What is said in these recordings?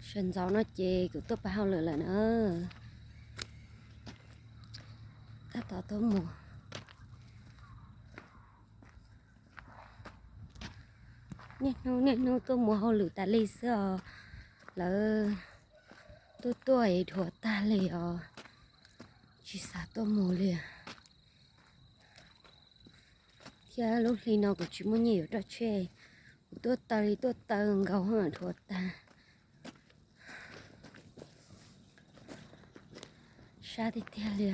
Sawv ntxov no ces kuv tuaj pais hauj lwm lawm na. Tab tom tuaj mus. Niaj hnub niaj hnub tuaj mus hauj lwm tas li xwb os. Lawv tuaj tuaj es dhuav tag li os, tsis xav tuaj mus li. Thiab lub hli no kuv tsis muaj nyiaj yuav roj tsheb, kuv tuaj taw li tuaj taw nkaus dhuav tag. Sab tiag tiag li.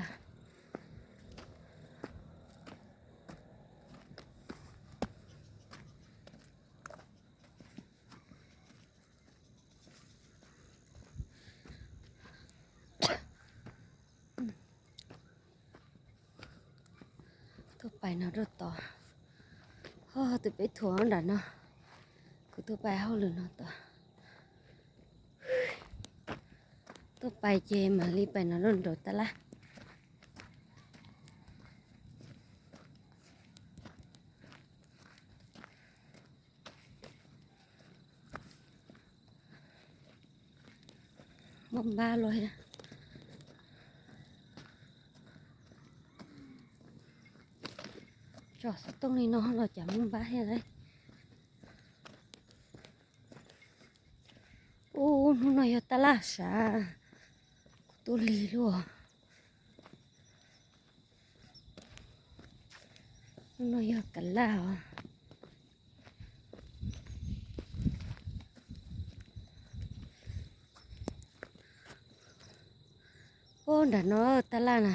Tuaj pais no rau tod. Ho tus peb thuam nram no, kuv tuaj pais hauj lwm no tod. Tuaj pais ces mam li pais no rau nraum tab laj. Muaj npab los thiab. Tsom xov tooj li no los cas muaj npab thiab lauj. Ub, hnub no yog tab laj sav, kuv tuaj lig luaj. Hnub no yog kav laj os. Ub, nram no tab laj na.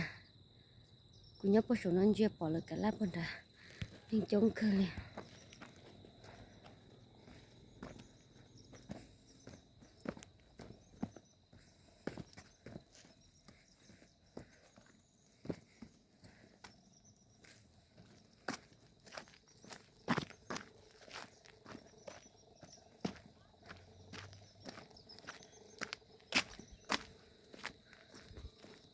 Kuv nyob puag saum no ntsia pom lawv kav laj puag nrad, neeg coob kawg li.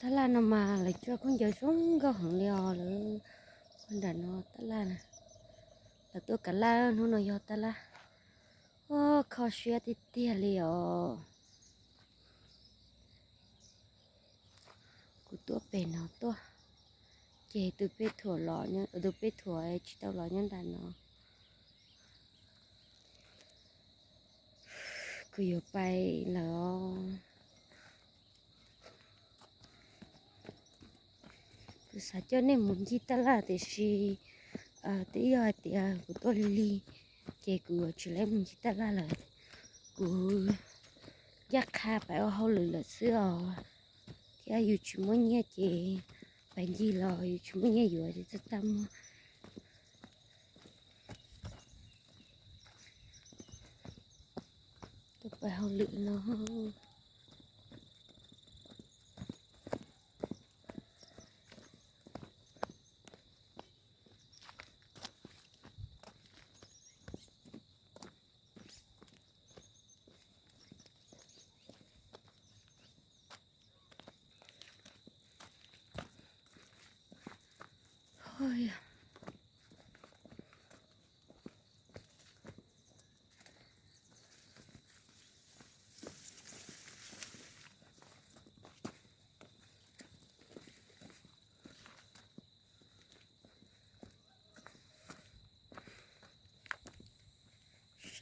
Tab laj no mas lawv tso khaub ncaws zoo nkauj heev li os lawv. Ua nram no tab laj, lawv tuaj kav laj hnub no yog tab laj. Ua kho siab tiag tiag li os. Kuv tuaj pem no tuaj, ces tus peb thuam los, tus peb thuam tsis tau los nyob nram no. Kuv yuav pais lawm os. Kuv xav coj nej mus ncig taj laj tiam sis twb yog hais tias kuv tuaj lig lig ces kuv yuav tsis lab mus ncig taj laj lawm. Kuv ncaj qha pais ua hauj lwm lawm xwb os, thiab yus tsis muaj nyiaj ces pais ncig los yus tsis muaj nyiaj yuav ces txaj txaj muag. Tuaj pais hauj lwm no.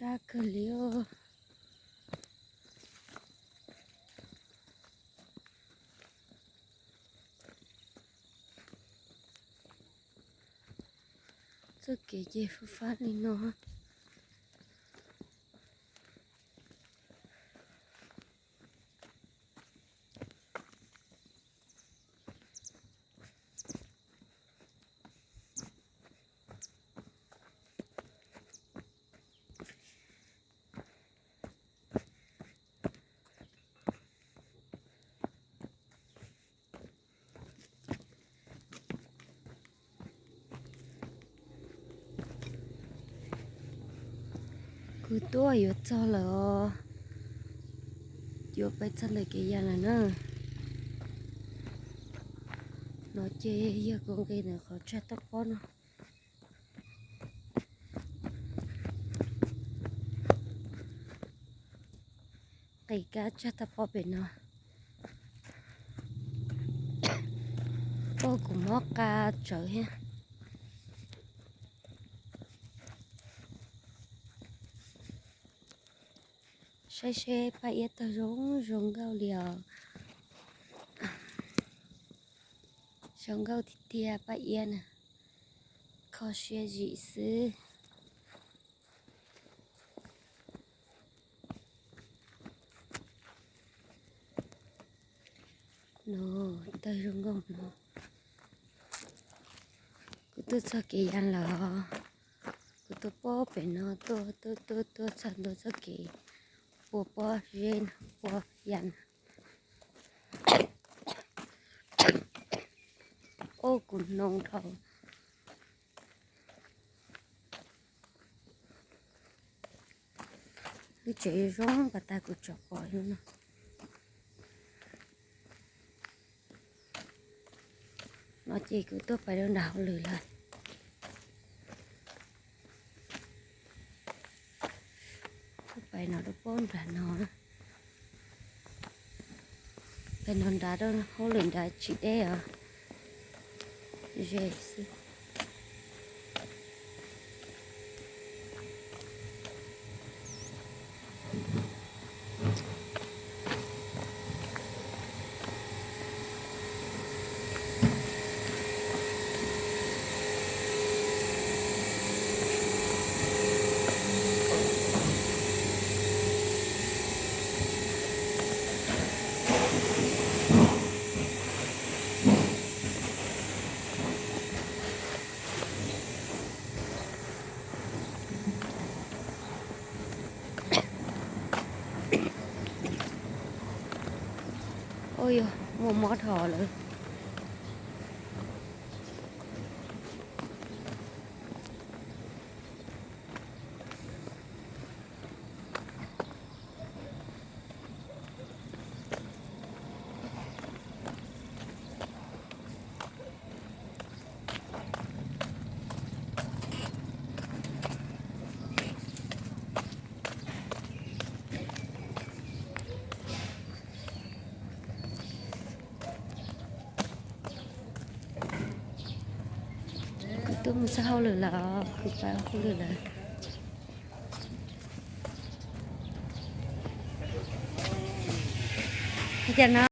Sab kawg li os. Txoj kev ces fab fab li no. Kuv tuaj yuav txog lawm os, yuav pais txog ntawm kev yas lawm na. No ces yog kuv nqis ntawm qhov tsag toj pob no. Tais kab tsag tag pob pem no. Ua kuv mob qa tsawv thiab. Saib seb Paj Iab tawg zoo zoo nkauj li os. Zoo nkauj tiag tiag Paj Iab na. Kho siab zim xwb. No, tawg zoo nkauj no. Kuv tuaj txog kev ya lawm. Kuv tuaj pob pem no tuaj tuaj tuaj tuaj txog ntua txoj kev pua pob zeb no, pua ya no. Ua kuv hnoos dhau. Lub tsev zoo pas tas kuv tsom pom no. No ces kuv tuaj pais rau nram hauj lwm lawm. Tuaj pais no rau pob nram no. Pais no nrad rau hauj lwm nrad tsis deb os. Ze xwb. Ua yog muaj mob dhos lawm. Kuv tuaj mus txog hauj lwm lawm, kuv pais hauj lwm lawm. Cas no